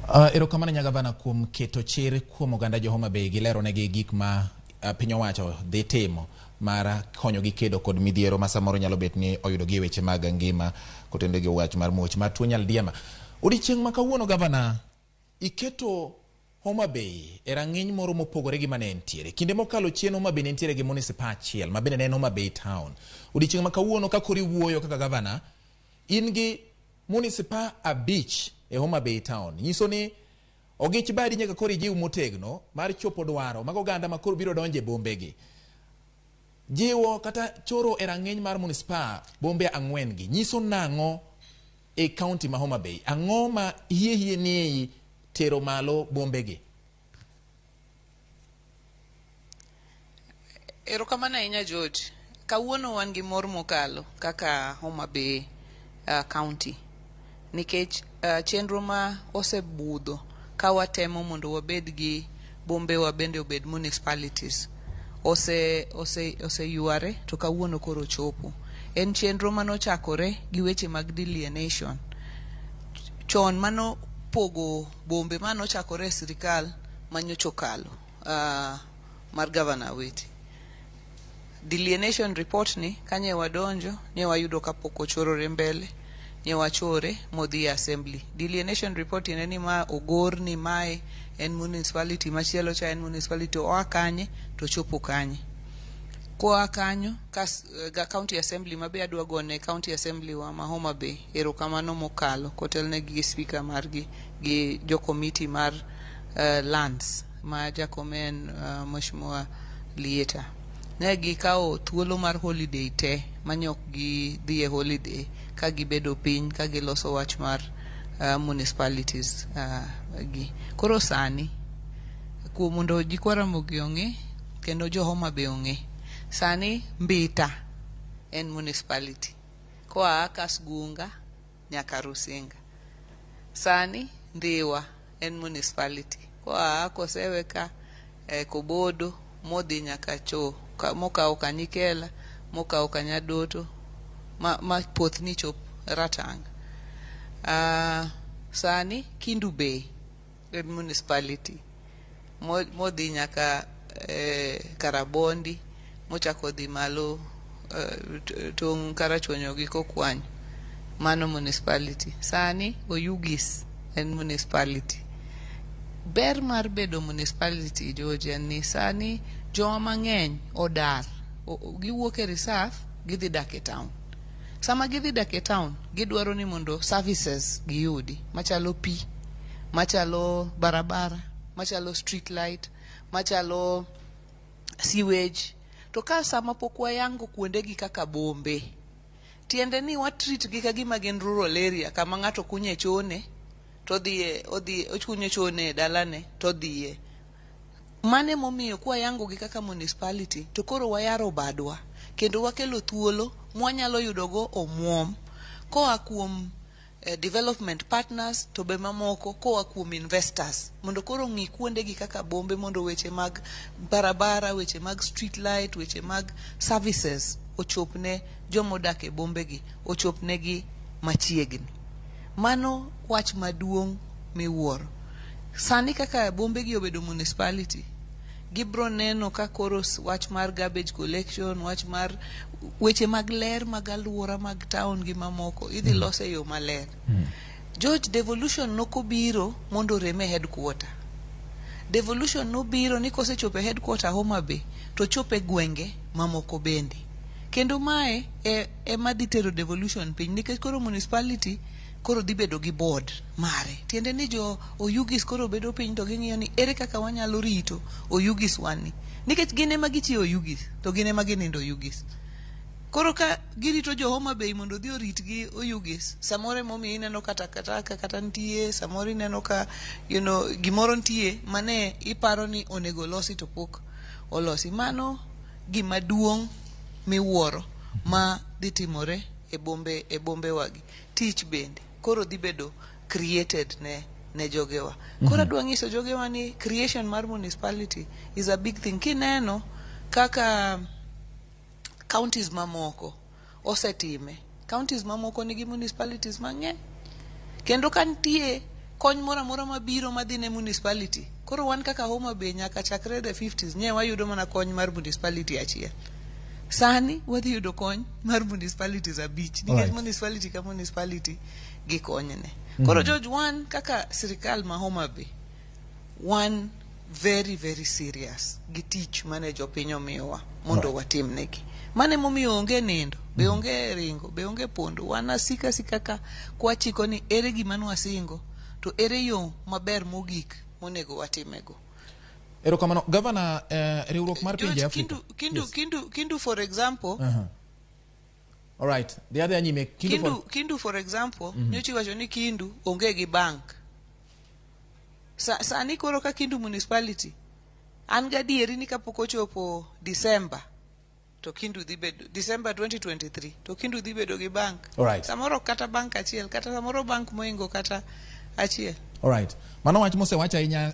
Erokamano nyagavana kuom keto chir kuom oganda jo Homa Bay gi lero negi gik ma piny owacho dhi timo mar konyogi kedo kod midhiero ma samoro nyalo bet ni oyudogi e weche mag ngima kotenore gi wach mar muoch mar tuo nyaldiema. Odiechieng' ma kawuono gavana iketo Homa Bay e rang'iny moro mopogore gi mane entiere. Kinde mokalo chien Homa Bay ne nitiere gi munisipa achiel ma bende ne en Homa Bay Town. Odiechieng' ma kawuono ka koro iwuoyo kaka gavana, in gi munisipa 5 e Homa Bay Town. Nyiso ni ogich badi nyaka koro ijiw motegno mar chopo dwaro mag oganda ma koro biro donjo e bombegi. Jiwo kata choro e rang'iny mar munisipa bombe 4 gi nyiso nang'o e kaunti ma Homa Bay? Ang'o ma hie hie ni tero malo bombegi? Erokamano ahinya George. Kawuono wan gi mor mokalo kaka Homa Bay County nikech chenro ma osebudho ka watemo mondo wabed gi bombewa bende obed municipalities oseyuare to kawuono koro chopo. En chenro manochakore gi weche mag delineation. Chon mano pogo bombe manochakore e sirikal manyocha okalo mar Governor Awiti. Delineation report ni kanye wadonjo ne wayudo kapok ochorore mbele, ne wachore modhi e assembly. Delineation report tiende ni ma ogor ni mae en municipality machielo cha en municipality oa kanye to chopo kanye. Koa kanyo kas ga county assembly mabe adwa gone county assembly wa ma Homa Bay erokamano mokalo kotelnegi gi speaker margi gi jo committee mar lands ma jakome en Mheshimiwa Lieta. Ne gikawo thuolo mar holiday te mane ok gidhi e holiday ka gibedo piny ka giloso wach mar municipalities gi. Koro sani kuom mondo jikwa Ramogi ong'e kendo jo Homa Bay ong'e, sani Mbita en municipality koa Kasgunga nyaka Rusinga. Sani Ndhiwa en municipality koa Kosewe ka Kobodo modhi nyaka cho mokawo Kanyikela mokawo Kanyadoto ma Pothni chop Ratang. Sani Kendu Bay en municipality modhi nyaka Karabondi mochako dhi malo tong' Karachuonyo gi Kokwanyo. Mano municipality. Sani Oyugis en municipality. Ber mar bedo municipality George en ni sani jowa mang'eny odar. Giwuok e reserve gidhi dak e town. Sama gidhi dak e town, gidwaro ni mondo services giyudi machalo pi, machalo barabara, machalo street light, machalo sewage. To ka sama pok wayango kuondegi kaka bombe, tiende ni wa treat gi kagima gin rural area kama ng'ato kunye chone to odhiye odhi okunyo chone e dalane to odhiye. Mano emomiyo kwayango gi kaka municipality to koro wayaro badwa kendo wakelo thuolo mwanyalo yudogo omuom koa kuom development partners to be mamoko koa kuom investors mondo koro ong'i kuondegi kaka bombe mondo weche mag barabara, weche mag street light, weche mag services ochopne jomodak e bombegi, ochopnegi machiegni. Mano wach maduong' miwuoro. Sani kaka bombegi obedo municipality, gibro neno ka koro wach mar garbage collection, wach mar weche mag ler mag aluora mag town gi mamoko idhi los e yo maler. George, devolution nokobiro mondo orem e headquarter. Devolution nobiro ni kosechopo e headquarter Homa Bay to chop e gwenge mamoko bende. Kendo mae ema dhi tero devolution piny nikech koro municipality koro dhi bedo gi board mare. Tiende ni jo Oyugis koro bedo piny to ging'iyo ni ere kaka wanyalo rito Oyugis wani. Nikech gin ema gichiwo Oyugis to gin ema ginindo Oyugis. Koro ka girito jo Homa Bay mondo odhi orit gi Oyugis, samoro emomiyo ineno ka takataka kata nitie, samoro ineno ka gimoro nitie mane iparo ni onego losi to pok olosi. Mano gima duong' miwuoro ma dhi timore e bombe e bombewagi. Tich bende koro dhi bedo created ne jogewa. Koro adwa nyiso jogewa ni creation mar municipality is a big thing. Kineno kaka counties mamoko osetime, counties mamoko nigi municipalities mang'eny. Kendo ka nitie Kony moro amora mabiro madhi ne municipality. Koro wan kaka Homa Bay nyaka chakre the 50s nye wayudo mana kony mar municipality achiel. Sani wadhi yudo kony mar municipalities abich nikech municipality ka municipality gi konyne. Koro George, wan kaka sirikal ma Homa Bay wan very very serious gi tich mane jopiny omiyowa mondo watimnegi. Mano emomiyo onge nindo, be onge ringo, be onge pondo. Wan asika asika ka kwachiko ni ere gima nwasingo to ere yo maber mogik monego watimego. Erokamano gavana. Riwruok mar pinje George, Afrika. Kindu, Kindu, Kindu, Kindu for example, All right, dhi adhiya nyime. Kindu, Kindu, Kindu for example, nyocha iwacho ni Kindu onge gi bank. Sani koro ka Kindu municipality, an gadieri ni kapok ochopo December to Kindu dhi bedo December 2023 to Kindu dhi bedo gi bank. Samoro kata bank achiel, kata samoro bank moingo kata achiel. All right, mano wach mosewach ahinya.